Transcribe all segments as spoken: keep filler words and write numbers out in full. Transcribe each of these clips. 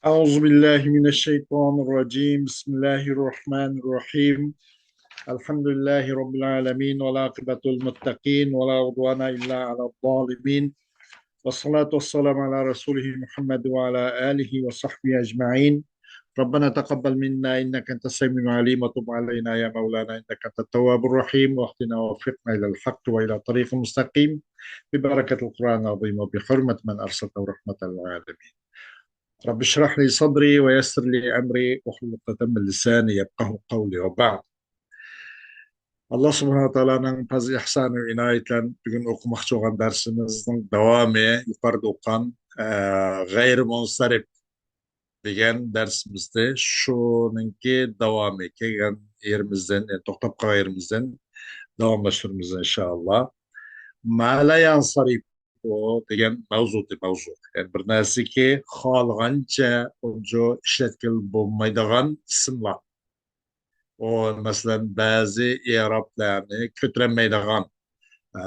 أعوذ بالله من الشيطان الرجيم. بسم الله الرحمن الرحيم. الحمد لله رب العالمين، والعاقبة للمتقين، ولا عدوان إلا على الظالمين. والصلاة والسلام على رسوله محمد وعلى آله وصحبه أجمعين. ربنا تقبل منا إنك أنت السميع العليم، وتب علينا يا مولانا إنك أنت التواب الرحيم، واهدنا ووفقنا إلى الحق وإلى طريق مستقيم، ببركة القرآن العظيم وبحرمة من أرسلته رحمة للعالمين. رب اشرح لي صدري ويسر لي أمري واحلل عقدة من لساني يفقهوا قولي وبعد. ئاللا سۇبھانەھۇ ۋە تائالانىڭ پەزلى ئىھسانى ۋە ئىنايىتى بىلەن بۈگۈن ئوقۇماقچى بولغان دەرسىمىزنىڭ داۋامى يۇقىرىدا ئوقۇغان، ئە، غەيرىي مۇنسەرىپ دېگەن دەرسىمىزدە شۇنىڭكى داۋامى كەلگەن يېرىمىزدىن، يەنى توختاپ قالغان يېرىمىزدىن داۋاملاشتۇرىمىز ئىنشائاللا. ما لا ينصرف دېگەن ماۋزۇدى ماۋزۇ. يەنى بىر نەرسىكى خالىغانچە ئۇنچە ئىشلەتكىلى بولمايدىغان ئىسىملار. ئۇ، مەسىلەن، بەزى ئېرابلارنى كۆتۈرەلمەيدىغان، ئە،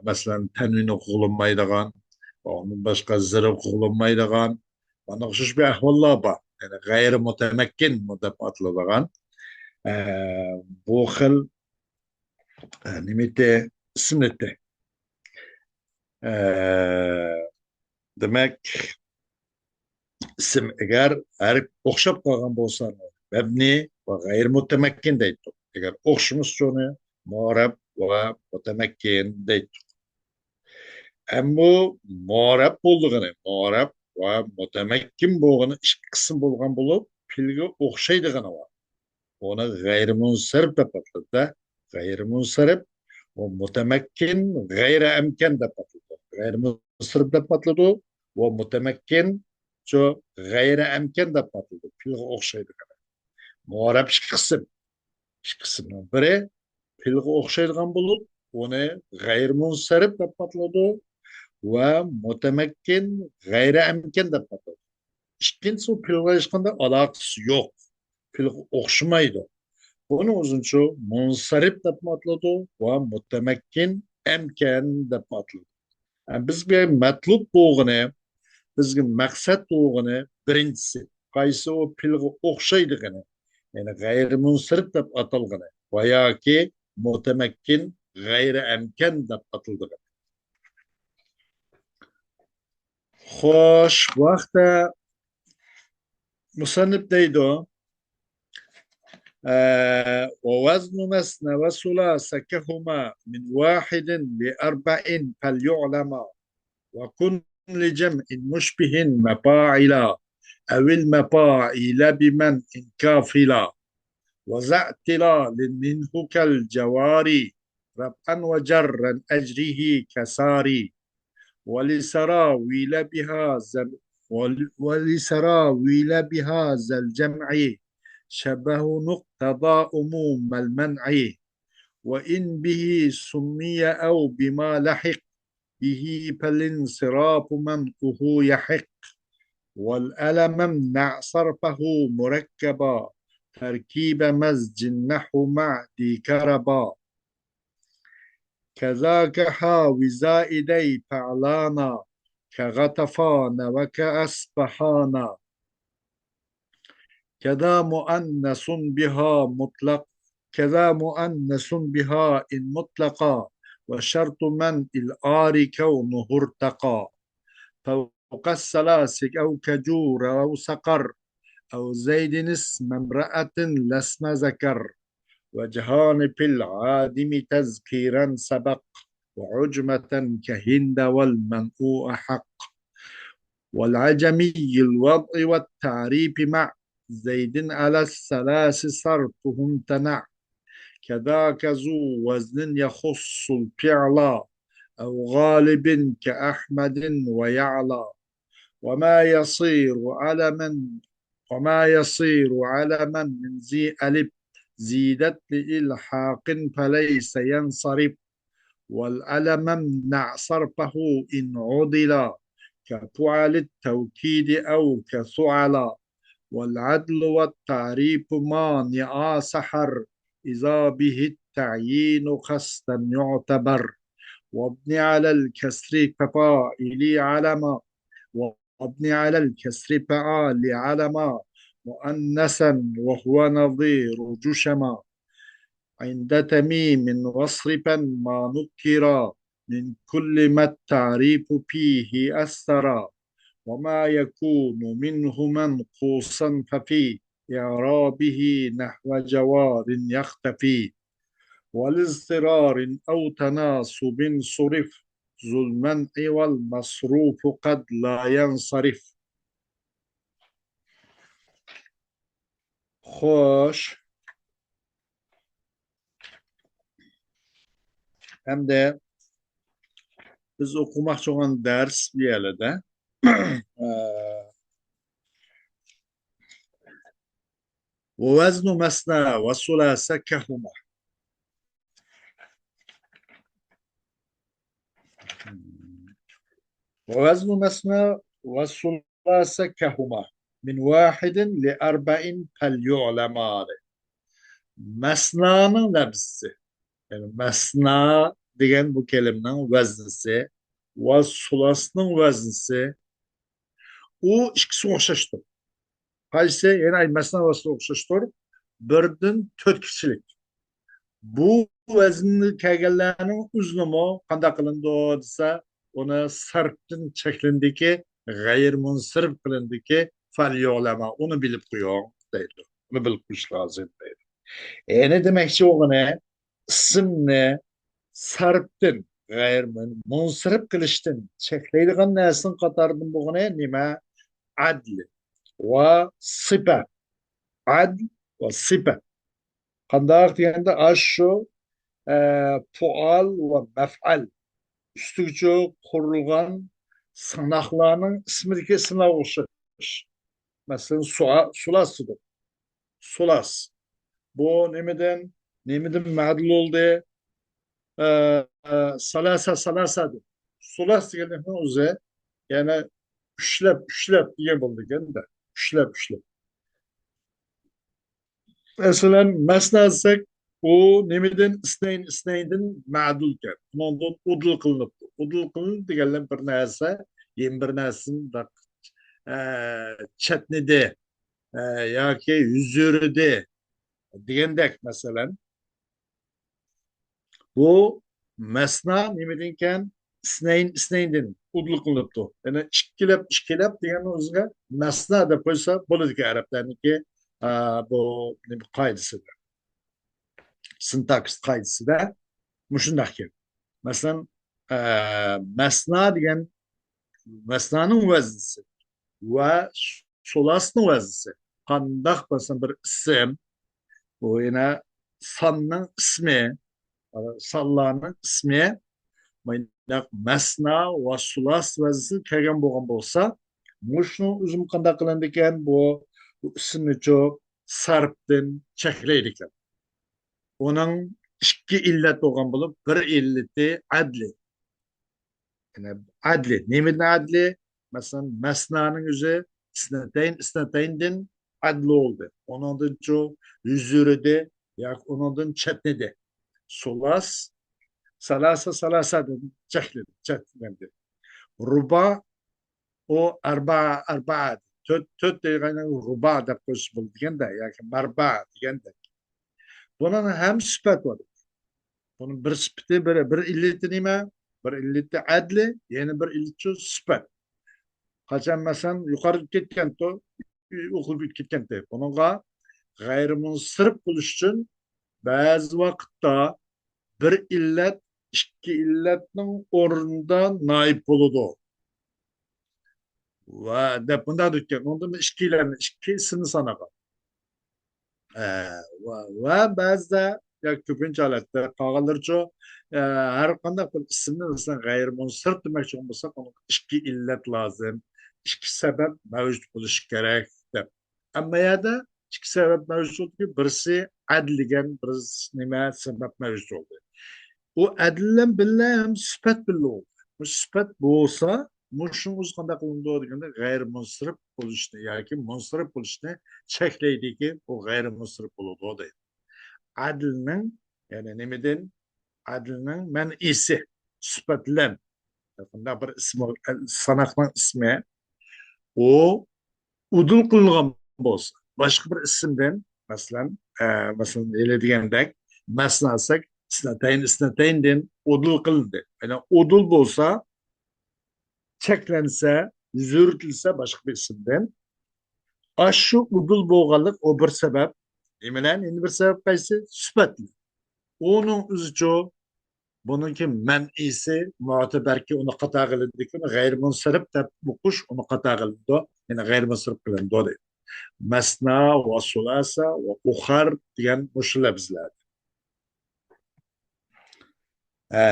مەسىلەن، تەنۋىننى قوغلىمايدىغان، ئۇندىن باشقا زېرىنى قوغلىمايدىغان، مانا ئوخشاش بىر ئەھۋاللار بار. يەنى غەيرىي مۇتەمەككىن دەپ ئاتىلىدىغان. ئە، بۇ خىل، ئە، نېمىتى، ئىسىملىتى. ئە، دېمەك، ئىسىم ئەگەر ھەرپ ئوخشاپ قالغان بولسا، مەبنى ۋە غەيرىي مۇتەمەككىن دەيتتۇق. ئەگەر ئوخشىمىسا، ئۇنى مۇئرەب ۋە مۇتەمەككىن دەيتتۇق. ئەمما مۇئرەب بولىدىغىنى، مۇئرەب ۋە مۇتەمەككىن بولغىنى ئىككى قىسىم بولغان بولۇپ، پېئىلگە ئوخشايدىغىنى بار. ئۇنى غەيرىي مۇنسەرىپ دەپ ئاتىلىدۇ. غەيرىي مۇنسەرىپ ۋە مۇتەمەككىن غەيرىي ئەمكەن دەپ ئاتىلىدۇ. غەيرىي مۇنسەرىپ دەپ ئاتىلىدۇ ۋە مۇتەمەككىن شۇ غەيرىي ئەمكەن دەپ ئاتىلىدۇ. پېئىلغا ئوخشايدىغىنى. مۇئرەب ئىككى قىسىم. ئىككى قىسىمنىڭ بىرى پېئىلغا ئوخشايدىغان بولۇپ، ئۇنى غەيرىي مۇنسەرىپ دەپ ئاتىلىدۇ ۋە مۇتەمەككىن غەيرىي ئەمكەن دەپ ئاتىلىدۇ. ئىككىنچىسى، ئۇ پېئىلغا ھېچقانداق ئالاقىسى يوق. پېئىلغا ئوخشىمايدۇ. بۇنىڭ ئۈچۈن شۇ مۇنسەرىپ دەپمۇ ئاتىلىدۇ ۋە مۇتەمەككىن ئەمكەن دەپمۇ ئاتىلىدۇ. يەنى بىزگە مەتلۇب بولغىنى، بىزگە مەقسەت بولغىنى بىرىنچىسى، قايسى ئۇ پېئىلغا ئوخشايدىغىنى، يەنى غەيرىي مۇنسەرىپ دەپ ئاتالغىنى ۋە ياكى مۇتەمەككىن غەيرىي ئەمكەن دەپ ئاتىلىدىغىنى. خوش، بۇ ھەقتە مۇسەننىپ دەيدۇ، ئە، ووزن مثنى وثلاث كهما من واحد لأربع فليعلما، وكن لجمع مشبه مفاعلا، أو المفاعيل بمن إن كافلا، وزع اعتلال منه كالجوار، رفعا وجرا أجره كسار، ولسراويل بها زم-، ول-، ولسراويل بها ذا الجمع، شبه نقتضى عموم المنع، وإن به سمي أو بما لحق، به فالانصراف منعه يحق، والألم امنع صرفه مركبا، تركيب مزج نحو مع ذي كربا. كذاك حا وزائدي فعلانا، كغطفان وكأصبحانا. كذا مؤنث بها مطلق، كذا مؤنث بها إن مطلقا، وشرط منع العار كونه ارتقى. فوق الثلاث أو كجور أو صقر، أو زيد اسم امرأة لا اسم ذكر. وجهان في العادم تذكيرا سبق، وعجمة كهند والمنع أحق. والعجمي الوضع والتعريف مع، زيد على الثلاث صرفه امتنع. كذاك ذو وزن يخص الفعل، أو غالب كأحمد ويعلى. وما يصير علما، وما يصير علما من ذي ألف زيدت لإلحاق فليس ينصرف. والألم امنع صرفه إن عدل كفعل التوكيد أو كثعل. والعدل والتعريف مانعا سحر، إذا به التعيين قصدا يعتبر. وابن على الكسر كفاعلي علما، وابن على الكسر فعال علما مؤنثا وهو نظير جشما عند تميم واصرفا ما نكرا من كل ما التعريف فيه أثرا وما يكون منه منقوصا ففي إعرابه نحو جوار يختفي ولاضطرار أو تناسب صرف ذو المنع والمصروف قد لا ينصرف. خوش. ئەمدى بىز ئوقۇماقچى بولغان دەرس بۇ يەردە. ئە، ووزن مثنى وثلاث كهما. ووزن مثنى وثلاث كهما من واحد لأربع فليعلما. مەسنانىڭ لەپزىسى، يەنى مەسنا دېگەن بۇ كەلىمىنىڭ ۋەزنىسى ۋە سۇلاسنىڭ ۋەزنىسى، ئۇ ئىككىسى ئوخشاشتۇر. قايسى؟ يەنە مەسنا ۋەزنىگە ئوخشاشتۇر. بىردىن تۆتكىچىلىك. بۇ ۋەزىنگە كەلگەنلەرنىڭ ئۆزىنىمۇ قانداق قىلىنىدۇ دېسە، ئۇنى سەرپتىن چەكلىنىدىكى، غەيرىي مۇنسىرىپ قىلىنىدىكى، فەليۇلەما، ئۇنى بىلىپ قويۇڭ دەيدۇ. ئۇنى بىلىپ قويۇش لازىم دەيدۇ. يەنى دېمەكچى بولغىنى، ئىسىمنى سەرپتىن، غەيرىي مۇنسىرىپ قىلىشتىن چەكلەيدىغان نەرسىنىڭ قاتارىدىن بولغىنى نېمە؟ ئەدل ۋە سىپەت. ئەدل ۋە سىپەت. قانداق دېگەندە، ئاشۇ، ئە، پۇئال ۋە مەفئەل ئۈستىگىچە قۇرۇلغان ساناقلارنىڭ ئىسمىدىكى ئىسىملەرگە ئوخشاش. مەسىلەن، سۇ-، سۇلاس دېدۇق. سۇلاس. بۇ نېمىدىن، نېمىدىن مەدۇل بولدى؟ ئە، ئە، سالاسە، سالاسە دېدى. سۇلاس دېگەننىڭ ئۆزى، يەنى ئۈچلەپ، ئۈچلەپ دېگەن بولىدىكەن-دە. ئۈچلەپ، ئۈچلەپ. مەسىلەن، مەسنا دېسەك، ئۇ نېمىدىن؟ ئىسنەين، ئىسنەيندىن مەدۇلكەن. ئۇنىڭدىن ئۇدۇل قىلىنىپتۇ. ئۇدۇل قىلىنىپ دېگەنلەر بىر نەرسە، يەنە بىر نەرسىنى بىر، ئە، چەتنىدى، ئە، ياكى يۈزۈردى دېگەندەك، مەسىلەن. بۇ مەسنا نېمىدىنكەن؟ ئىسنەين، ئىسنەيندىن ئۇدۇل قىلىنىپتۇ. يەنى ئىككىلەپ، ئىككىلەپ دېگەننىڭ ئۆزىگە مەسنا دەپ قويسا بولىدىكەن ئەرەبلەرنىڭكى، ئا، بۇ نېمە قائىدىسىدە، سىنتاكس قائىدىسىدە مۇشۇنداق گەپ. مەسىلەن، ئە، مەسنا دېگەن مەسنانىڭ ۋەزنىسى ۋە سۇلاسنىڭ ۋەزنىسى. قانداق، مەسىلەن، بىر ئىسىم، بۇ يەنە ساننىڭ ئىسمى، سانلارنىڭ ئىسمى، مۇنداق مەسنا ۋە سۇلاس ۋەزنىسى كەلگەن بولغان بولسا، مۇشۇنىڭ ئۆزىمۇ قانداق قىلىنىدىكەن؟ بۇ، بۇ ئىسىمنىچۇ سەرپتىن چەكلەيدىكەن. ئۇنىڭ ئىككى ئىللەت بولغان بولۇپ، بىر ئىللىتى ئەدلى. يەنى ئەدلى. نېمىدىن ئەدلى؟ مەسىلەن، مەسنانىڭ ئۆزى ئىسنەتەين، ئىسنەتەيندىن ئەدلى بولدى. ئۇنىڭدىنچۇ يۈزۈردى ياكى ئۇنىڭدىن چەتنىدى. سۇلاس، سالاسە، سالاسەدىن چەكلىدى، چەكلەندى. رۇبا، ئۇ ئەربا، ئەربا، تۆت، تۆت دېگەن رۇبا دەپ قويسا بولىدىكەن-دە، ياكى مەربا دېگەندەك. بۇنىڭ ھەم سۈپەت بار. بۇنىڭ بىر سۈپىتى، بىر، بىر ئىللىتى نېمە؟ بىر ئىللىتى ئەدلى، يەنە بىر ئىللىتى سۈپەت. قاچان، مەسىلەن، يۇقىرىدا كەتكەنتۇ، ئوقۇپ كەتكەنتى. بۇنىڭغا غەيرىمۇنسىرىپ بولۇش ئۈچۈن بەزى ۋاقىتتا بىر ئىللەت ئىككى ئىللەتنىڭ ئورنىدا نائىب بولىدۇ. ۋە دەپ مۇنداق ئۆتكەن. ئۇنىڭدىن ئىككىلەرنى، ئىككى ئىسىمنى سانىغان. ئە، ۋە، ۋە بەزىدە ياكى كۆپىنچە ھالەتتە قالغانلىرىچۇ، ئە، ھەر قانداق بىر ئىسىمنى، مەسىلەن، غەيرىمۇنسىرىپ دېمەكچى بولساق، ئۇنىڭغا ئىككى ئىللەت لازىم، ئىككى سەۋەب مەۋجۇت بولۇشى كېرەك دەپ. ئەمما يەردە ئىككى سەۋەب مەۋجۇت بولدى. بىرسى ئەدل دېگەن بىر نېمە سەۋەب مەۋجۇت بولدى. ئۇ ئەدىل بىلەن بىللە ھەم سۈپەت بىللە بولدى. بۇ سۈپەت بولسا، مۇشۇنىڭ ئۆزى قانداق قىلىنىدۇ دېگەندە، غەيرىمۇنسىرىپ بولۇشنى ياكى مۇنسىرىپ بولۇشنى چەكلەيدىكى، ئۇ غەيرىمۇنسىرىپ بولىدۇ دەيدۇ. ئەدىلنىڭ، يەنى نېمىدىن؟ ئەدىلنىڭ مەنئىسى، سۈپەت بىلەن. بۇنداق بىر ئىسمى، ساناقنىڭ ئىسمى. ئۇ ئۇدۇل قىلىنغان بولسا، باشقا بىر ئىسىمدىن، مەسىلەن، ئە، مەسىلەن، ھېلى دېگەندەك، مەسنا دېسەك، ئىسنەتەين، ئىسنەتەيندىن ئۇدۇل قىلىندى. يەنى ئۇدۇل بولسا، چەكلەنسە، يۈزۈرتۈلسە باشقا بىر ئىسىمدىن. ئاشۇ ئۇدۇل بولغانلىق ئۇ بىر سەۋەب. نېمىلەر؟ يەنە بىر سەۋەب قايسى؟ سۈپەتلەر. ئۇنىڭ ئۆزىچۇ، بۇنىڭكى مەنئىسى مۇتەبەركى ئۇنى قاتا قىلىندىكى، ئۇنى غەيرىي مۇنسەرىپ دەپ ئوقۇش ئۇنى قاتا قىلىنىدۇ، يەنى غەيرىي مۇنسەرىپ قىلىنىدۇ دەيدۇ. مەسنا ۋە سۇلاسە ۋە ئۇخار دېگەن مۇشۇ لەپزلەر. ئە،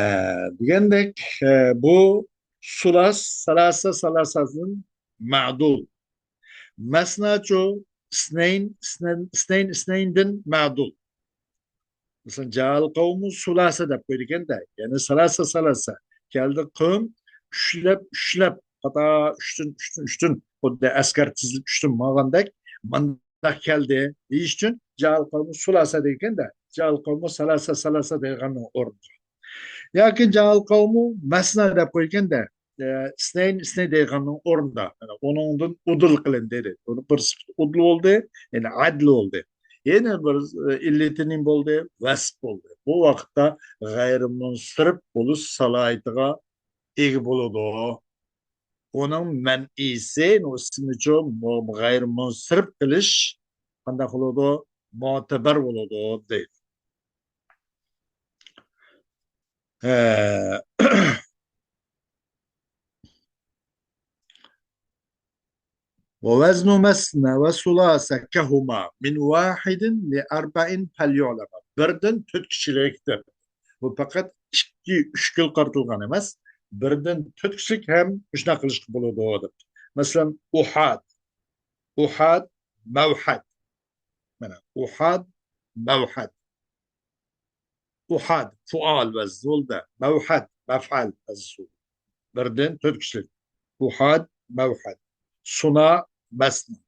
دېگەندەك، ئە، بۇ سۇلاس، سالاسە، سالاسەدىن مەدۇل. مەسناچۇ، ئىسنەين، ئىسنەين، ئىسنەين، ئىسنەيندىن مەدۇل. مەسىلەن، جاءەل قەۋمۇ سۇلاسە دەپ قويىدىكەن-دە. يەنى سالاسە، سالاسە. كەلدى قەۋم ئۈچلەپ، ئۈچلەپ. قاتا ئۈچتىن، ئۈچتىن، ئۈچتىن. خۇددى ئەسكەر تىزىلىپ ئۈچتىن ماڭغاندەك. مانداق كەلدى دېيىش ئۈچۈن جاءەل قەۋمۇ سۇلاسە دېگەن-دە. جاءەل قەۋمۇ سالاسە، سالاسە دېگەننىڭ ئورنىغا. ياكى جاءەل قەۋمۇ مەسنا دەپ قويىدىكەن-دە. ئە، ئىسنەين، ئىسنەين دەيدىغاننىڭ ئورنىدا. يەنى ئۇنىڭدىن ئۇدۇل قىلىندى دەيدۇ. بۇنى بىر سۈپىتى ئۇدۇل بولدى، يەنى ئەدل بولدى. يەنە بىر، ئە، ئىللىتى نېمە بولدى؟ ۋەسپ بولدى. بۇ ۋاقىتتا غەيرىمۇنسىرىپ بولۇش سالاھىيىتىغا ئىگە بولىدۇ. ئۇنىڭ مەنئىسى، ئۇ ئىسمىچۇ، مۇ-، غەيرىمۇنسىرىپ قىلىش قانداق بولىدۇ؟ مۇتەبەر بولىدۇ دەيدۇ. ھە. ووزن مثنى وثلاث كهما من واحد لأربع فليعلم. بىردىن تۆتكىچىلىك دەپ. بۇ پەقەت ئىككى، ئۈچكىلا قارىتىلغان ئەمەس. بىردىن تۆتكىچىلىك ھەم مۇشۇنداق قىلىشقا بولىدۇ دەپ. مەسىلەن، ئۇھاد، ئۇھاد، مەۋھەد. مانا، ئۇھاد، مەۋھەد. ئۇھاد، پۇئال ۋەزنى بولدى. مەۋھەد، مەفئەل ۋەزنى. بىردىن تۆت كىشىلىك. ئۇھاد، مەۋھەد. سۇنا، مەسنە.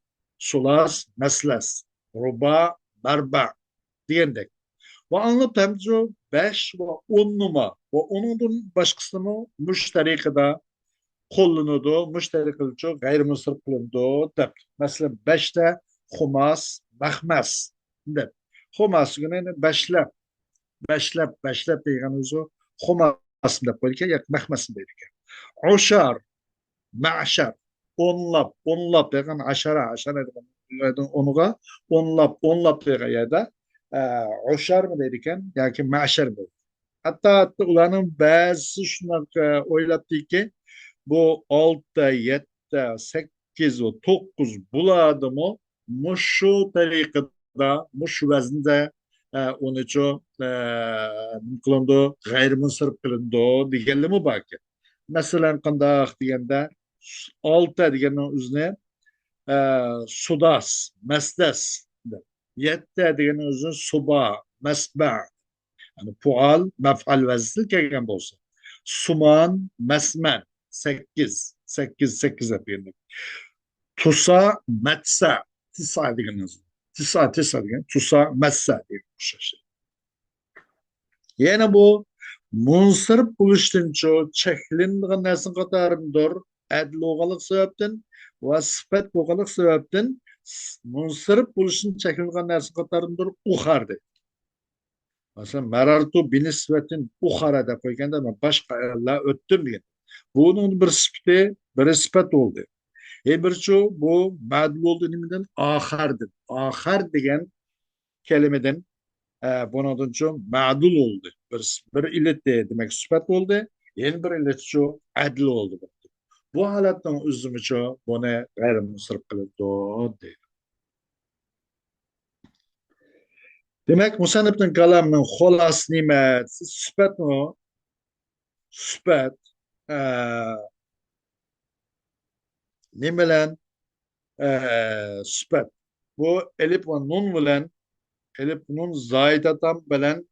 سۇلاس، مەسلەس. رۇبا، مەربە. دېگەندەك. ۋە ئاڭلاپ ھەمدە بەش ۋە ئون نۇما ۋە ئۇنىڭدىن باشقىسىمۇ مۇشۇ تەرىقىدە قوللىنىدۇ، مۇشۇ تەرىقىدىچۇ غەيرىمۇنسىرىپ قىلىنىدۇ دەپ. مەسىلەن، بەشتە خۇماس، مەخمەس دەپ. خۇماس دېگىنى بەشلەپ، بەشلەپ، بەشلەپ دېگەن ئۆزى خۇماسمۇ دەپ قويىدىكەن، ياكى مەخمەسمۇ دەيدىكەن. ئۇشار، مەشەر، ئونلاپ، ئونلاپ دېگەن ئاشارە، ئاشارە دېگەن ئونغا، ئونلاپ، ئونلاپ دېگەن يەردە، ئە، ئۇشارمۇ دەيدىكەن ياكى مەشەرمۇ دەيدىكەن. ھەتتا، ھەتتا ئۇلارنىڭ بەزىسى شۇنداق، ئە، ئويلاپتىكى، بۇ ئالتە، يەتتە، سەككىز ۋە توققۇز بۇلاردىمۇ مۇشۇ تەرىقىدە، مۇشۇ ۋەزىندە، ئە، ئۇنىچۇ، ئە، نېمە قىلىنىدۇ؟ غەيرىمۇنسىرىپ قىلىنىدۇ دېگەنلىرىمۇ باركەن. مەسىلەن، قانداق دېگەندە، ئالتە دېگەننىڭ ئۆزىنى، ئە، سۇداس، مەسدەس دەپ. يەتتە دېگەننىڭ ئۆزىنى سۇبا، مەسبە. يەنى پۇئال، مەفئەل ۋەزنىدە كەلگەن بولسا. سۇمان، مەسمەن، سەككىز، سەككىز، سەككىز دەپ بېرىلدى. تۇسا، مەتسە، تىسا دېگەن، تىسا، تىسا دېگەن، تۇسا، مەتسە دېگەن ئوخشاش. يەنە بۇ مۇنسىرىپ بولۇشتىنچۇ چەكلىنىدىغان نەرسىنىڭ قاتارىدىندۇر، ئەدل بولغانلىق سەۋەبتىن ۋە سۈپەت بولغانلىق سەۋەبتىن مۇنسىرىپ بولۇشتىن چەكلىنىدىغان نەرسىنىڭ قاتارىدىندۇر ئۇخار دەيدۇ. مەسىلەن، مەرەرتۇ بىنىسۋەتىن ئۇخارا دەپ قويغاندا، مەن باشقا ئاياللار ئۆتتۈم دېگەن. بۇنىڭ بىر سۈپىتى، بىر سۈپەت بولدى. يەنە بىرچۇ، بۇ مەدۇل بولدى نېمىدىن؟ ئاخاردىن. ئاخار دېگەن كەلىمىدىن، ئە، بۇنىڭدىنچۇ مەدۇل بولدى. بىر، بىر ئىللىتى، دېمەك، سۈپەت بولدى. يەنە بىر ئىللىتىچۇ ئەدىل بولدى. بۇ ھالەتنىڭ ئۆزىمىچۇ بۇنى غەيرىمۇنسىرىپ قىلىدۇ دەيدۇ. دېمەك، مۇسەننىپنىڭ كالامىنىڭ خۇلاسىسى نېمە؟ سۈپەتمۇ؟ سۈپەت، ئە، نېمە بىلەن؟ ئە، سۈپەت. بۇ ئەلىپ ۋە نۇن بىلەن، ئەلىپ، نۇن زايىداتان بىلەن،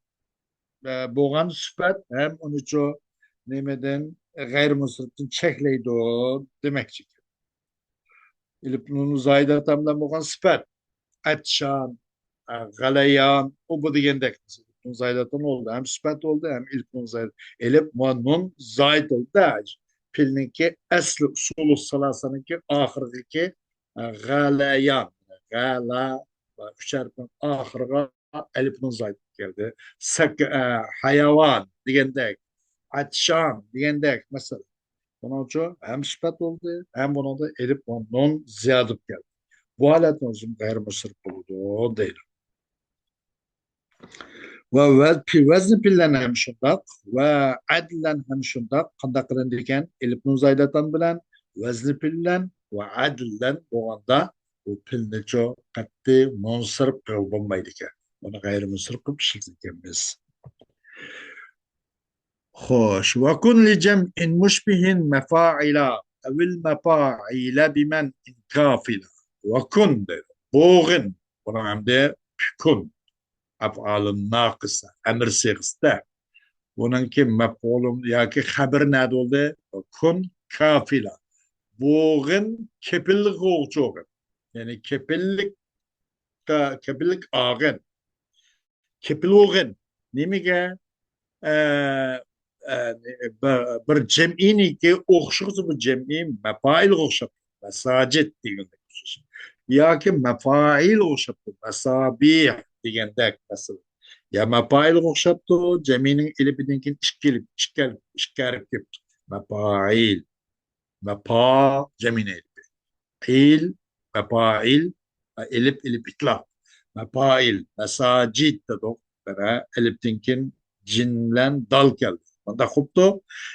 ئە، بولغان سۈپەت ھەم ئۇنىچۇ نېمىدىن، غەيرىمۇنسىرىپتىن چەكلەيدۇ دېمەكچى. ئەلىپ نۇن زايىداتان بىلەن بولغان سۈپەت. ئەتشان، ئە، غەلەيان، ئۇ بۇ دېگەندەك. نۇن زايىداتان بولدى. ھەم سۈپەت بولدى، ھەم ئەلىپ نۇن زايىد-، ئەلىپ ۋە نۇن زايىد بولدى. پېئىلنىڭكى ئەسلى ئۇسۇلۇ سالاسانىڭكى ئاخىرىدىكى، ئە، غەلەيان، غەلە ۋە ئۈچ ھەرپنىڭ ئاخىرىغا ئەلىپنىڭ زايدىن كەلدى. سەك-، ئە، ھاياۋان دېگەندەك، ئەتشان دېگەندەك مەسىلە. بۇنىڭ ئۈچۈن ھەم سۈپەت بولدى، ھەم بۇنىڭدا ئەلىپ ۋە نۇن زىيادە بولۇپ كەلدى. بۇ ھالەتنىڭ ئۆزى غەيرىي مۇنسەرىپ بولىدۇ دەيدۇ. ۋە ۋەز-، پى-، ۋەزنى پىللەن ھەم شۇنداق، ۋە ئەدلەن ھەم شۇنداق. قانداق قىلىنىدىكەن؟ ئەلىپ نۇن زايداتان بىلەن ۋەزنى پىللەن ۋە ئەدلەن بولغاندا، بۇ پىلنىچۇ قەتئىي مۇنسەرىپ قىلغىلى بولمايدىكەن. بۇنى غەيرىي مۇنسەرىپ قىلىپ ئىشلىتىدىكەنمىز. خوش. وكن لجمع مشبه مفاعلا أو المفاعيل بمن إن كافلا. وكن دەيدۇ. بولغىن. بۇنىڭ ئەمدى كۇن. ئەپئالى ناقىسە. ئەمىر سىيغىسىدە. بۇنىڭكى مەپئۇلى ياكى خەبىرى نەدە بولدى؟ كۇن كافلا. بولغىن كېپىللىك قىلغۇچى بولغىن. يەنى كېپىللىك، كېپىللىك ئالغىن. كېپىل بولغىن. نېمىگە؟ ئە، ئە، بىر، بىر جەمئىنىڭكى ئوخشىغۇسى بۇ جەمئى مەپائىلغا ئوخشاپ، مەساجىد دېگەندەك ئوخشاش. ياكى مەپائىلغا ئوخشاپتۇ، مەسابىھ دېگەندەك مەسىلەن. يا مەپائىلغا ئوخشاپتۇ، جەمئىنىڭ ئېلىپىدىن كېيىن ئىككى ئېلىپ، ئىككى ھەرپ، ئىككى ھەرپ كېلىپتۇ. مەپائىل. مەپا جەمئىنىڭ ئېلىپى. ئىل، مەپائىل، ئېلىپ، ئېلىپ ئىتلاق. مەپائىل، مەساجىد دېدۇق. مانا ئەلىپتىن كېيىن جىم بىلەن دال كەلدى. مانداق قىپتۇ.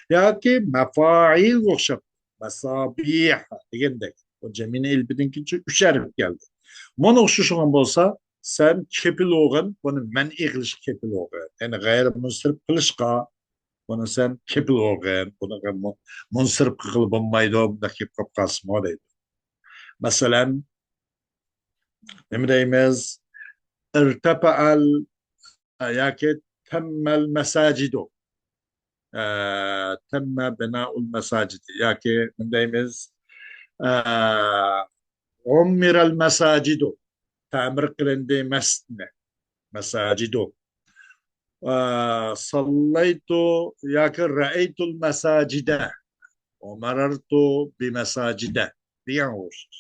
ياكى مەپائىلغا ئوخشاپ، مەسابىھ دېگەندەك. ئۇ جەمئىنىڭ ئېلىپىدىن كېيىن ئۈچ ھەرپ كەلدى. مانا ئوخشىشىدىغان بولسا، سەن كېپىل بولغىن، بۇنى مەنئى قىلىشقا كېپىل بولغىن. يەنى غەيرىي مۇنسەرىپ قىلىشقا بۇنى سەن كېپىل بولغىن، بۇنى مۇ-، مۇنسەرىپ قىلغىلى بولمايدۇ، بۇنداق گەپ قىلىپ قالسىمۇ دەيدۇ. مەسىلەن، نېمە دەيمىز؟ ئىرتەپەئەل ياكى تەممەل مەساجىدۇ. ئە، تەممە بىنائۇل مەساجىدى ياكى نېمە دەيمىز؟ ئە، ئۇممىرەل مەساجىدۇ. تەمىر قىلىندى مەسچىتنى. مەساجىدۇ. ئە، ساللايتۇ ياكى رەئەيتۇل مەساجىدە. ۋە مەرەرتۇ بىمەساجىدە دېگەنگە ئوخشاش.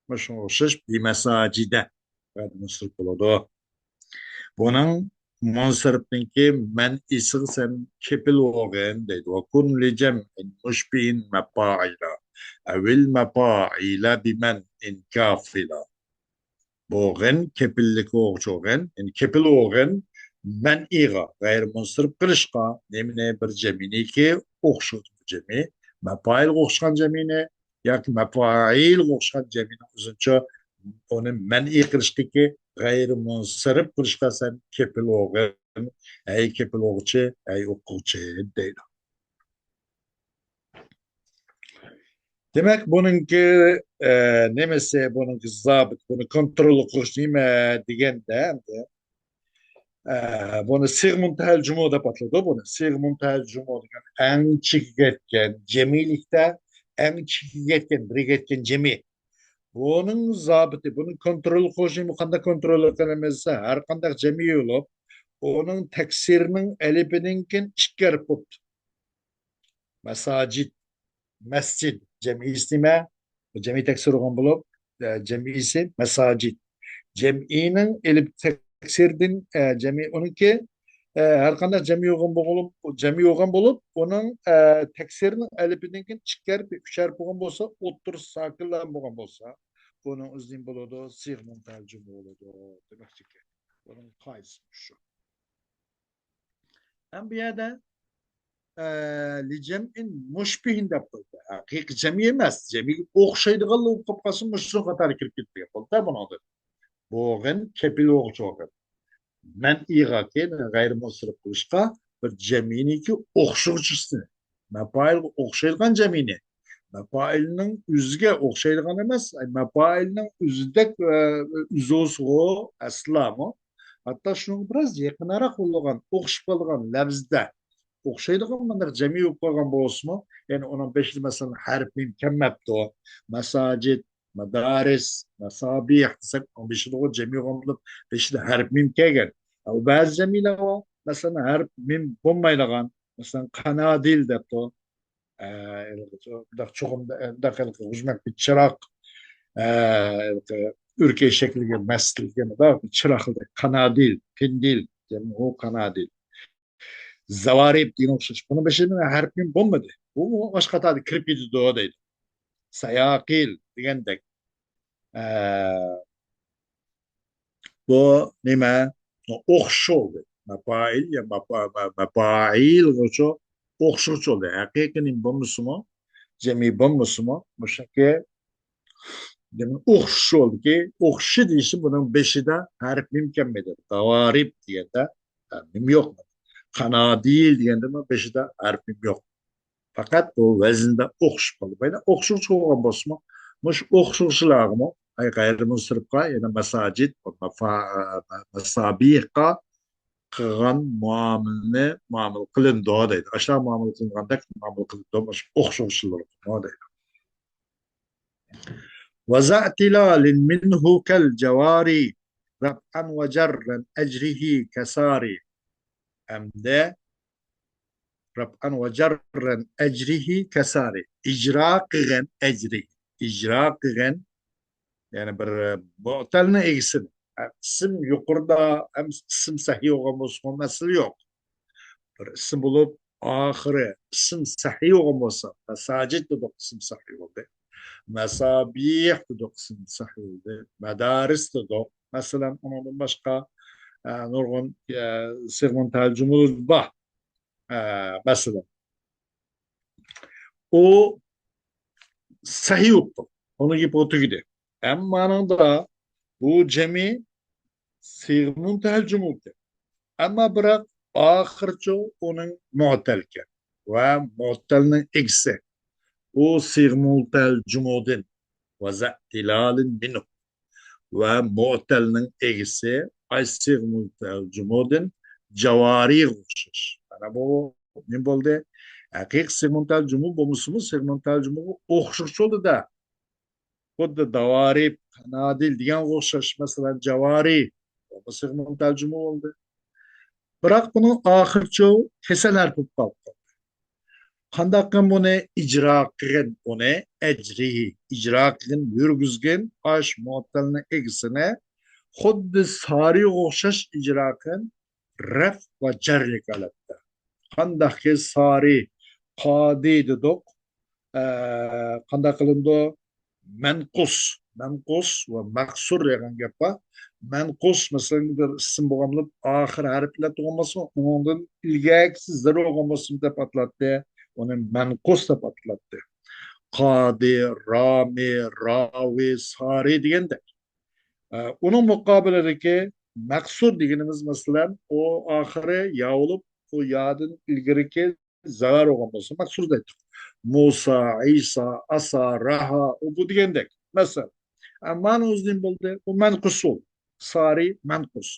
مۇشۇنىڭغا ئوخشاش بىمەساجىدە مۇنسەرىپ بولىدۇ. بۇنىڭ مۇنسەرىپنىڭكى مەنئىسىغا سەن كېپىل بولغىن دەيدۇ. وكن لجمع مشبه مفاعلا أو المفاعيل بمن إن كافلا. بولغىن، كېپىللىك بولغۇچى بولغىن، يەنى كېپىل بولغىن، مەنئىغا، غەيرىي مۇنسەرىپ قىلىشقا، نېمىنى؟ بىر جەمئىنىكى ئوخشىغۇچى جەمئى، مەپائىلغا ئوخشىغان جەمئىنى ياكى مەپائىلغا ئوخشىغان جەمئىنى ئۆزىنچە ئۇنى مەنئى قىلىشقىكى، غەيرىي مۇنسەرىپ قىلىشقا سەن كېپىل بولغىن، ھەي كېپىل بولغۇچى، ھەي ئوقۇغۇچى دەيدۇ. دېمەك، بۇنىڭكى، ئە، نېمىسى، بۇنىڭكى زابىت، بۇنى كونترول قىلىش نېمە دېگەندە، ئەمدى، ئە، بۇنى سىغ مۇنتەھەل جۇمۇ دەپ ئاتىلىدۇ. بۇنى سىغ مۇنتەھەل جۇمۇ دېگەن ئەڭ چېكىگە يەتكەن جەمئىيلىكتە، ئەڭ چېكىگە يەتكەن، بىرىگە يەتكەن جەمئىي. بۇنىڭ زابىتى، بۇنى كونترول قىلىشنى قانداق كونترول قىلىمىز دېسە، ھەر قانداق جەمئىي بولۇپ، ئۇنىڭ تەكسىرىنىڭ ئەلىپىدىن كېيىن ئىككى ھەرپ بوپتۇ. مەساجىد، مەسچىد، جەمئىيسى نېمە؟ جەمئىي تەكسىر بولغان بولۇپ، ئە، جەمئىيسى مەساجىد. جەمئىينىڭ ئېلىپ تەكسىردىن، ئە، جەمئىي ئۇنىڭكى، ئە، ھەر قانداق جەمئىي بولغان بولۇپ، جەمئىي بولغان بولۇپ، ئۇنىڭ، ئە، تەكسىرىنىڭ ئەلىپىدىن كېيىن ئىككى ھەرپ، ئۈچ ھەرپ بولغان بولسا، ئوتتۇرىسى ساكىنلار بولغان بولسا، بۇنىڭ ئۆزى نېمە بولىدۇ؟ سىغ مۇنتەھەل جۇمۇ بولىدۇ دېمەكچىكەن. بۇنىڭ قائىدىسى شۇ. ھەم بۇ يەردە، ئە، لىجەمئىن مۇشبىھىن دەپ قويدى. ھەقىقىي جەمئىي ئەمەس، جەمئىيگە ئوخشايدىغانلا بولۇپ قالسا، مۇشۇ قاتارغا كىرىپ كېتىدىغان بولدى بۇنىڭدىن. بولغىن، كېپىل بولغۇچى بولغىن. مەنئىغا كېيىن غەيرىي مۇنسەرىپ قىلىشقا بىر جەمئىينىڭكى ئوخشىغۇچىسىنى، مەپائىلغا ئوخشايدىغان جەمئىينى، مەپائىلنىڭ ئۆزىگە ئوخشايدىغان ئەمەس، مەپائىلنىڭ ئۆزىدەك، ئە، ئۆزىغۇ ئەسلامۇ. ھەتتا شۇنىڭغا بىراز يېقىنراق بولغان، ئوخشىشىپ قالىدىغان لەۋزدە ئوخشايدىغان مۇنداق جەمئىي بولۇپ قالغان بولسىمۇ، يەنى ئۇنىڭ بېشىدا مەسىلەن ھەرپ مىم كەلمەپتۇ. مەساجىد، مەدارىس، مەسابىھ دېسەك، ئۇنىڭ بېشىدىغۇ جەمئىي بولغان بولۇپ، بېشىدا ھەرپ مىم كەلگەن. ئە، بەزى جەمئىيلەر بار، مەسىلەن، ھەرپ مىم بولمايدىغان، مەسىلەن، قانادىل دەپتۇ. ئە، مۇنداق چوقۇم، مۇنداق ھېلىقى غۇژمەك بىر چىراغ، ئە، ھېلىقى ئۆركەي شەكلىگە مەسلىگە مۇنداق بىر چىراغ، قانادىل، پىندىل، جەمئۇ قانادىل. زاۋارىب دېگەن ئوخشاش. بۇنىڭ بېشىدا ھەرپ مىم بولمىدى. بۇ باشقا قاتاردا كىرىپ كېتىدۇ دەيدۇ. ساياقىل دېگەندەك. ئە، بۇ نېمە؟ ئوخشىشى بولدى. مەپائىل يا مەپا-، مە-، مەپائىلغىچۇ ئوخشىغۇچى بولدى. ھەقىقىي نېمە بولمىسىمۇ، جەمئىي بولمىسىمۇ، مۇشۇنىڭكى دېمەك، ئوخشىشى بولدىكى، ئوخشىشى دېيىشى بۇنىڭ بېشىدا ھەرپ مىم كەلمەيدۇ. داۋارىب دېگەندە، ھە، مىم يوق. قانادىل دېگەندىمۇ بېشىدا ھەرپ مىم يوق. پەقەت بۇ ۋەزىندە ئوخشىشىپ قالدى. مەيلى، ئوخشىغۇچى بولغان بولسىمۇ، مۇشۇ ئوخشىغۇچىلارغىمۇ، ئەي، غەيرىمۇنسىرىپقا، يەنى مەساجىد، مەفا-، مەسابىھقا قىلغان مۇئامىلىنى مۇئامىلە قىلىنىدۇ دەيدۇ. ئاشۇلار مۇئامىلە قىلىنغاندەك مۇئامىلە قىلىنىدۇ، مۇشۇ ئوخشىغۇچىلارغىمۇ دەيدۇ. وذا اعتلال منه كالجوار رفعا وجرا أجره كسار. ئەمدى رفعا وجرا أجره كسار. ئىجرا قىلغان ئەجرى. ئىجرا قىلغان، يەنى بىر، ئە، مۇئتەلنىڭ ئىگىسىنى. ئە، ئىسىم يۇقىرىدا ھەم ئىسىم سەھىھ بولغان بولسىمۇ مەسىلە يوق. بىر ئىسىم بولۇپ، ئاخىرى ئىسىم سەھىھ بولغان بولسا، مەساجىد دېدۇق، ئىسىم سەھىھ بولدى. مەسابىھ دېدۇق، ئىسىم سەھىھ بولدى. مەدارىس دېدۇق. مەسىلەن، ئۇنىڭدىن باشقا، ئە، نۇرغۇن، ئە، سىغمۇن تەرجىمىلىرى بار. ئە، مەسىلەن، ئۇ سەھىھ بوپتۇ. ئۇنىڭ گېپى تۈگىدى. ئەمما ئانىڭدا بۇ جەمئىي سىغمۇن تەرجىمىلىرى. ئەمما بىراق ئاخىرچۇ ئۇنىڭ مۇئتەلكەن ۋە مۇئتەلنىڭ ئىگىسى. ئۇ سىغمۇن تەرجىمىلىرىدىن ۋە زەئتىلالىن مىنۇ. ۋە مۇئتەلنىڭ ئىگىسى ئاي سىغمۇن تەرجىمىلىرىدىن جاۋارىغا ئوخشاش. مانا بۇ نېمە بولدى؟ ھەقىقىي سىغمۇن تەرجىمىلىرى بولمىسىمۇ، سىغمۇن تەرجىمىلىرىگە ئوخشىغۇچى بولدى-دە. خۇددى داۋارىب، قانادىل دېگەنگە ئوخشاش، مەسىلەن، جاۋارى. بۇمۇ سىغمۇن تەرجىمىلىرى بولدى. بىراق بۇنىڭ ئاخىرىچۇ كېسەل ھەرپى بولۇپ قالدى. قانداققىن بۇنى ئىجرا قىلغىن، ئۇنى ئەجرى، ئىجرا قىلغىن، يۈرگۈزگىن، ئاش مۇئتەلنىڭ ئىگىسىنى خۇددى سارىغا ئوخشاش ئىجرا قىلغىن، رەف ۋە جەررىك ھالەتتە. قانداقكى سارى، قادى دېدۇق، ئە، قانداق قىلىنىدۇ؟ مەنقۇس، مەنقۇس ۋە مەقسۇر دېگەن گەپ بار. مەنقۇس، مەسىلەن، بىر ئىسىم بولغان بولۇپ، ئاخىر ھەرپ بىلەن تۇغۇلغان بولسا، ئۇنىڭدىن ئىلگەركىسى زېر بولغان بولسا دەپ ئاتىلاتتى. ئۇنى مەنقۇس دەپ ئاتىلاتتى. قادى، رامى، راۋى، سارى دېگەندەك. ئە، ئۇنىڭ مۇقابىلىدىكى مەقسۇر دېگىنىمىز، مەسىلەن، ئۇ ئاخىرى يا بولۇپ، ئۇ يادىن ئىلگىرىكى زاۋار بولغان بولسا، مەقسۇر دەيتتۇق. مۇسا، ئىسا، ئاسا، راھا، ئۇ بۇ دېگەندەك. مەسىلەن، ئەمما ئۇنىڭ ئۆزى نېمە بولدى؟ ئۇ مەنقۇس بولدى. سارى مەنقۇس.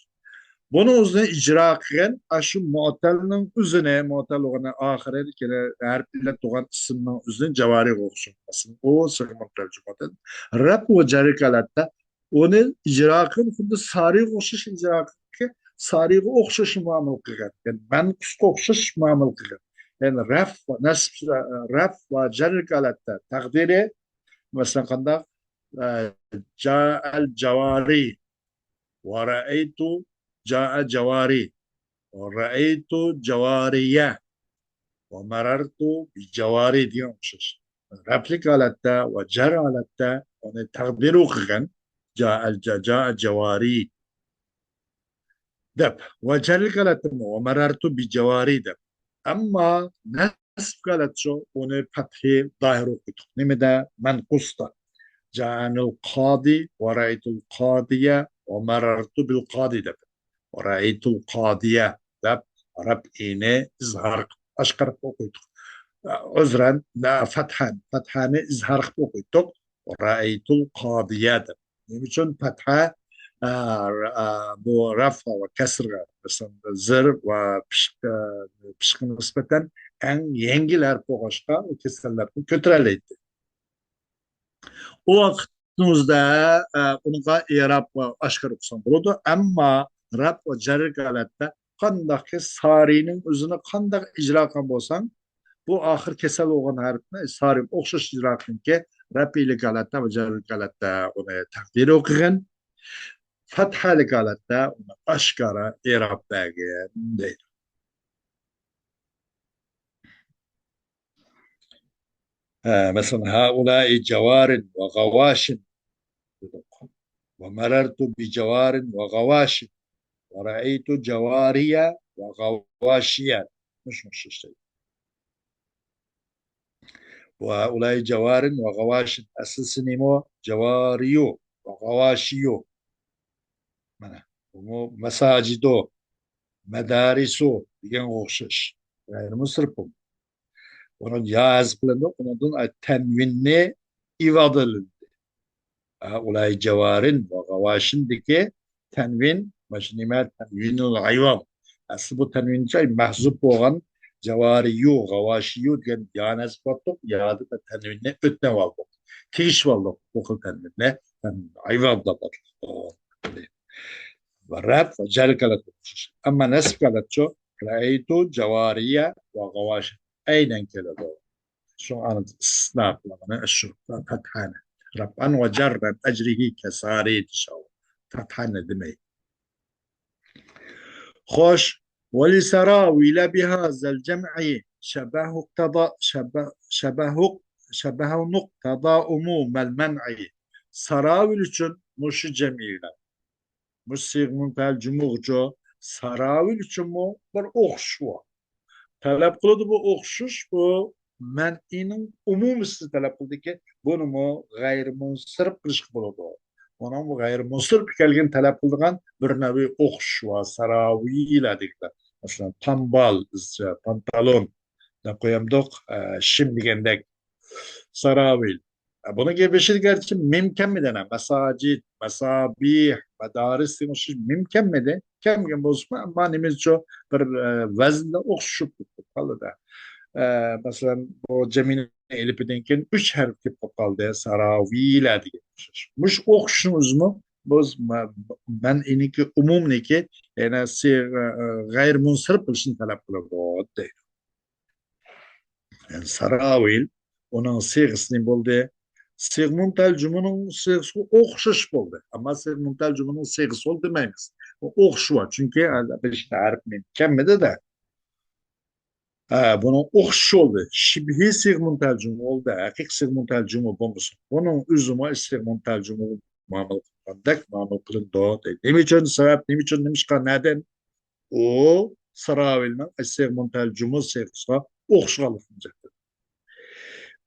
بۇنىڭ ئۆزىنى ئىجرا قىلغان، ئاشۇ مۇئتەلنىڭ ئۆزىنى، مۇئتەل بولغىنى ئاخىرىدىكى ھەرپ بىلەن تۇغان ئىسىمنىڭ ئۆزىنى جاۋارىغا ئوخشىغان. ئۇ سىغمۇن تەرجىمىلىرىدىن رەف ۋە جەررىك ھالەتتە ئۇنى ئىجرا قىلىپ، خۇددى سارىغا ئوخشاش ئىجرا قىلىپ، سارىغا ئوخشاش مۇئامىلە قىلغان. يەنى مەنقۇسقا ئوخشاش مۇئامىلە قىلغان. يەنى رەف ۋە نەسب، رەف ۋە جەررىك ھالەتتە تەقدىرى، مەسىلەن، قانداق؟ ئە، جائەل جاۋارى ۋە رەئەيتۇ جائە جاۋارى ۋە رەئەيتۇ جاۋارىيە ۋە مەرەرتۇ بى جاۋارى دېگەن ئوخشاش. رەپلىك ھالەتتە ۋە جەر ھالەتتە ئۇنى تەقدىرى قىلغان. جائەل جا-، جائە جاۋارى دەپ ۋە جەرلىك ھالەتتىمۇ ۋە مەرەرتۇ بى جاۋارى دەپ. ئەمما نەسب ھالەتچۇ ئۇنى پەتھى زاھىر ئوقۇيتتۇق. نېمىدە؟ مەنقۇستا. جائەنىل قادى ۋە رەئەيتۇل قادىيە ۋە مەرەرتۇ بىل قادى دەپ. ۋە رەئەيتۇل قادىيە دەپ رەپئىنى ئىزھار قىلىپ، ئاشكارا قىلىپ ئوقۇيتتۇق. ئۆزرەن، نە، فەتھەن، فەتھەنى ئىزھار قىلىپ ئوقۇيتتۇق. ۋە رەئەيتۇل قادىيە دەپ. نېمە ئۈچۈن پەتھە، ئە، ئە، بۇ رەفئا ۋە كەسرگە، مەسىلەن، زىر ۋە پىشقا، پىشقا نىسبەتەن ئەڭ يەڭگىل ھەرپ بولغاچقا، ئۇ كېسەللەرنى كۆتۈرەلەيتتى. ئۇ ۋاقىتنىڭ ئۆزىدە، ئە، ئۇنىڭغا ئېراب ۋە ئاشكارا ئوقۇساڭ بولىدۇ. ئەمما رەپ ۋە جەررىك ھالەتتە قانداقكى سارىنىڭ ئۆزىنى قانداق ئىجرا قىلغان بولساڭ، بۇ ئاخىر كېسەل بولغان ھەرپنى سارىم ئوخشاش ئىجرا قىلىنكى، رەپئىيلىك ھالەتتە ۋە جەرلىك ھالەتتە ئۇنى تەقدىر ئوقۇغىن. فەتھەلىك ھالەتتە ئۇنى ئاشكارا ئېراب بەرگىن دەيدۇ. ھە، مەسىلەن، هؤلاء جوار وغواش دېدۇق. ومررت بجوار وغواش. ورأيت جواري وغواشي. مۇشۇ ئوخشاش. وهؤلاء جوار وغواش. ئەسلىسى نېمە؟ جواريو وغواشيو. مانا، بۇمۇ مەساجىدۇ، مەدارىسۇ دېگەنگە ئوخشاش. غەيرىي مۇنسەرىپ بۇ. ئۇنىڭ يا ھەزىپ قىلىندى، ئۇنىڭدىن تەنۋىننى ئىۋادە قىلىندى. ھەئۇلاي جاۋارىن ۋە غاۋاشىندىكى تەنۋىن، مانا شۇ نېمە؟ تەنۋىنۇل ئىۋاد. ئەسلى بۇ تەنۋىنچە مەھزۇپ بولغان جاۋارىيۇ، غاۋاشىيۇ دېگەن يانى ھەزىپ قىلىۋاتتۇق، يادىن تەنۋىننى ئۆتنەۋالدۇق. تېگىشىۋالدۇق بۇ خىل تەنۋىننى. ئىۋاد دەپ ئاتىلىدۇ. رەپ ۋە جەر ھالەتتە ئوخشاش. ئەمما نەسب ھالەتچۇ؟ رەئەيتۇ جاۋارىيە ۋە غاۋاشى ئەينەن كېلىدۇ. شۇڭا ئانا ئىستىسنا قىلغىنى شۇ پەتھانى. رەپئەن ۋە جەررەن ئەجرىھى كەسارى دېيىشىۋالدى. پەتھانى دېمەي. خوش. ولسراويل بهذا الجمع شبه اقتضى، شبه، شبه، شبه اقتضى عموم المنع. ساراۋىل ئۈچۈن مۇشۇ جەمئىيلەر. مۇشۇ سىيغە مۇنتەھەل جۇمۇغىچۇ ساراۋىل ئۈچۈنمۇ بىر ئوخشىشىش بار. تەلەپ قىلىدۇ بۇ ئوخشىشىش، بۇ مەنئىنىڭ ئومۇمىيىتىنى تەلەپ قىلىدىكەن، بۇنىمۇ غەيرىي مۇنسەرىپ قىلىشقا بولىدۇ. ئۇنىڭ بۇ غەيرىي مۇنسەرىپ ئىكەنلىكىنى تەلەپ قىلىدىغان بىر نەۋە ئوخشىشىش بار، ساراۋىلە دېگەنلەر. مەسىلەن، تامبال، بىزچە پانتالون دەپ قويامدۇق، ئە، شىم دېگەندەك. ساراۋىل. ئە، بۇنىڭ بېشىدا گەرچە مىم كەلمىدى، ئەنە، مەساجىد، مەسابىھ، مەدارىس دېگەن ئوخشاش مىم كەلمىدى. كەلمىگەن بولسىمۇ، ئەمما نېمىزچۇ بىر، ئە، ۋەزىندە ئوخشىشىپ قالدى. ئە، مەسىلەن، بۇ جەمئىنىڭ ئېلىپىدىن كېيىن ئۈچ ھەرپ كېلىپ قالدى. ساراۋىلە دېگەن ئوخشاش. مۇشۇ ئوخشىشىڭىزمۇ بۇ مە-، مەنئىنىڭكى، ئومۇمنىڭكى، يەنى سىيغە، ئە، غەيرىي مۇنسەرىپ بولۇشىنى تەلەپ قىلىدۇ، دەيدۇ. يەنى ساراۋىل، ئۇنىڭ سىيغىسى نېمە بولدى؟ سىيغە مۇنتەھەل جۇمۇنىڭ سىيغىسىغا ئوخشاش بولدى. ئەمما سىيغە مۇنتەھەل جۇمۇنىڭ سىيغىسى بولدى دېمەيمىز. ئۇ ئوخشىشى بار. چۈنكى بىر ھەرپ مىم كەلمىدى-دە. ھە، بۇنىڭ ئوخشىشى بولدى. شىبھىي سىيغە مۇنتەھەل جۇمۇ بولدى. ھەقىقىي سىيغە مۇنتەھەل جۇمۇ بولمىسۇن. بۇنىڭ ئۆزىمۇ سىيغە مۇنتەھەل جۇمۇغا مۇئامىلە قىلغاندەك مۇئامىلە قىلىنىدۇ، دەيدۇ. نېمە ئۈچۈن؟ سەۋەب نېمە ئۈچۈن؟ نېمىشقا؟ نەدىن؟ ئۇ ساراۋىلنىڭ سىيغە مۇنتەھەل جۇمۇ سىيغىسىغا ئوخشىغانلىقىدىن جەھەتتىن.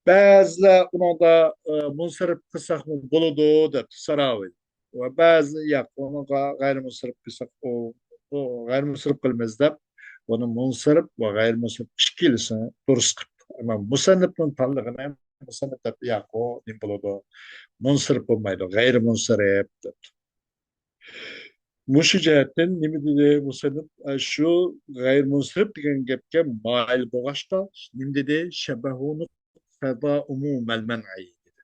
بەزىلەر ئۇنىڭدا، ئە، مۇنسەرىپ قىلساقمۇ بولىدۇ، دەپتۇ ساراۋىل. ۋە بەزى ياق، ئۇنىڭغا غەيرىي مۇنسەرىپ قىلساق، ئۇ، ئۇ غەيرىي مۇنسەرىپ قىلىمىز دەپ، بۇنى مۇنسەرىپ ۋە غەيرىي مۇنسەرىپ ئىككىلىسىنى دۇرۇس قىپتۇ. ئەمما مۇسەننىپنىڭ تاللىغىنى مۇسەننىپ دەپ، ياق، ئۇ نېمە بولىدۇ؟ مۇنسەرىپ بولمايدۇ، غەيرىي مۇنسەرىپ دەپتۇ. مۇشۇ جەھەتتىن نېمە دېدى مۇسەننىپ؟ ئە، شۇ غەيرىي مۇنسەرىپ دېگەن گەپكە مايىل بولغاچقا، نېمە دېدى؟ شەبەھۇنى قەزا ئومۇمەل مەنئى دېدى.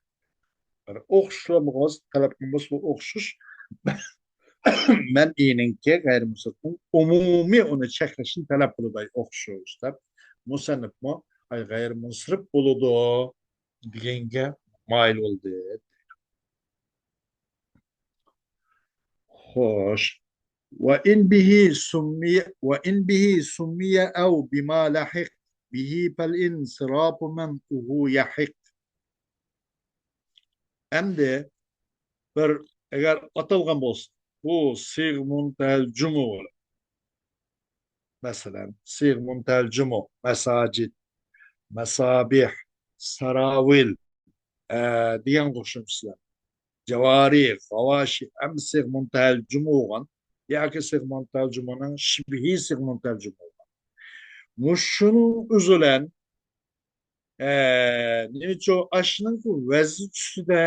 يەنى ئوخشىشىش بولمىغاچ، تەلەپ قىلمىسا بۇ ئوخشىشىش مەنئىنىڭكى، غەيرىي مۇنسەرىپنىڭ ئومۇمىي ئۇنى چەكلەشنى تەلەپ قىلىدۇ، ئوخشىشىش دەپ. مۇسەننىپمۇ، ئاي، غەيرىي مۇنسەرىپ بولىدۇ دېگەنگە مايىل بولدى. خوش. وإن به سمي، وإن به سمي أو بما لحق به فالانصراف منعه يحق. ئەمدى بىر ئەگەر ئاتالغان بولسا، بۇ سىيغە مۇنتەھەل جۇمۇ بولىدۇ. مەسىلەن، سىيغە مۇنتەھەل جۇمۇ، مەساجىد، مەسابىھ، ساراۋىل، ئە، دېگەنگە ئوخشىمىسىلەر. جاۋارى، غاۋاشى، ھەممە سىيغە مۇنتەھەل جۇمۇ بولغان ياكى سىيغە مۇنتەھەل جۇمۇنىڭ شىبھى سىيغە مۇنتەھەل جۇمۇ بولغان. مۇشۇنىڭ ئۆزى بىلەن، ئە، نېمىچۇ، ئاشۇنىڭ ۋەزنى ئۈستىدە،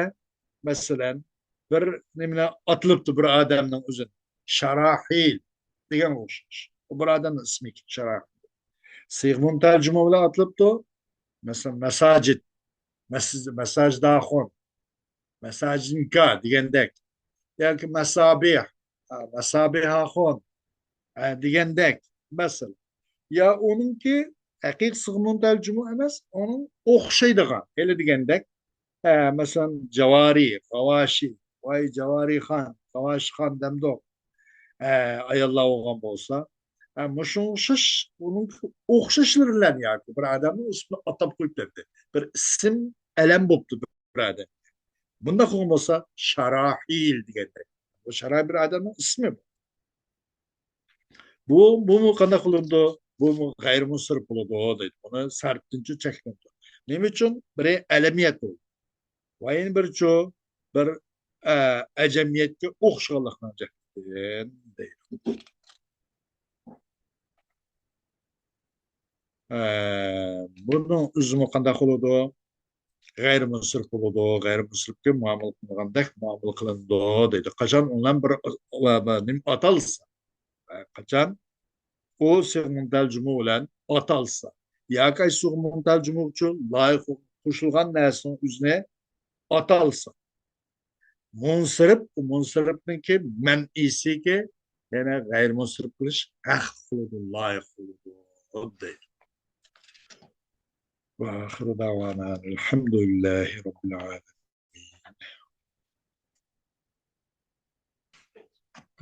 مەسىلەن، بىر نېمىلەر ئاتىلىپتۇ بىر ئادەمنىڭ ئۆزىنى. شاراھىل دېگەنگە ئوخشاش. بۇ بىر ئادەمنىڭ ئىسمى ئىكەن، شاراھىل. سىيغە مۇنتەھەل جۇمۇ بىلەن ئاتىلىپتۇ. مەسىلەن، مەساجىد، مەسىز-، مەساجىداخۇن، مەساجىنكا دېگەندەك. ياكى مەسابىھ، ھە، مەسابىھاخۇن، ھە، دېگەندەك. مەسىلەن. يا ئۇنىڭكى ھەقىقىي سىغمۇنتەل جۇمۇ ئەمەس، ئۇنىڭ ئوخشايدىغان، ھېلى دېگەندەك، ئە، مەسىلەن، جاۋارى، غاۋاشى، ۋاي جاۋارىخان، غاۋاشىخان دەمدۇق. ئە، ئاياللار بولغان بولسا، ئە، مۇشۇ ئوخشاش، ئۇنىڭ ئوخشاشلىرى بىلەن ياكى بىر ئادەمنىڭ ئىسمىنى ئاتاپ قويۇپ بەردى. بىر ئىسىم ئەلەم بوپتۇ بىر ئادەم. بۇنداق قىلغان بولسا، شاراھىل دېگەندەك. بۇ شاراھىل بىر ئادەمنىڭ ئىسمى بۇ. بۇ، بۇمۇ قانداق بولىدۇ؟ بۇمۇ غەيرىمۇنسىرىپ بولىدۇ دەيدۇ. بۇنى سەرپتىنچۇ چەكلىنىدۇ. نېمە ئۈچۈن؟ بىرى ئەلەمىيەت بولىدۇ. ۋە يەنە بىرىچۇ بىر، ئە، ئەجەمىيەتكە ئوخشىغانلىقنىڭ جەھىتىدىن دەيدۇ. ئە، بۇنىڭ ئۆزىمۇ قانداق بولىدۇ؟ غەيرىمۇنسىرىپ بولىدۇ، غەيرىمۇنسىرىپكە مۇئامىلە قىلىنغاندەك مۇئامىلە قىلىنىدۇ دەيدۇ. قاچان ئۇلار بىر، بىر نېمە ئاتالسا، قاچان ئۇ سىغمۇنتەل جۇمۇ بىلەن ئاتالسا، ياكى سىغمۇنتەل جۇمۇ ئۈچۈن لايىق قوشۇلغان نەرسىنىڭ ئۆزىنى ئاتالسا، مۇنسىرىپ، مۇنسىرىپنىڭكى مەنئىسىگە يەنە غەيرىمۇنسىرىپ قىلىش ھەق قىلىدۇ، لايىق قىلىدۇ دەيدۇ. وآخر دعوانا الحمد لله رب العالمين.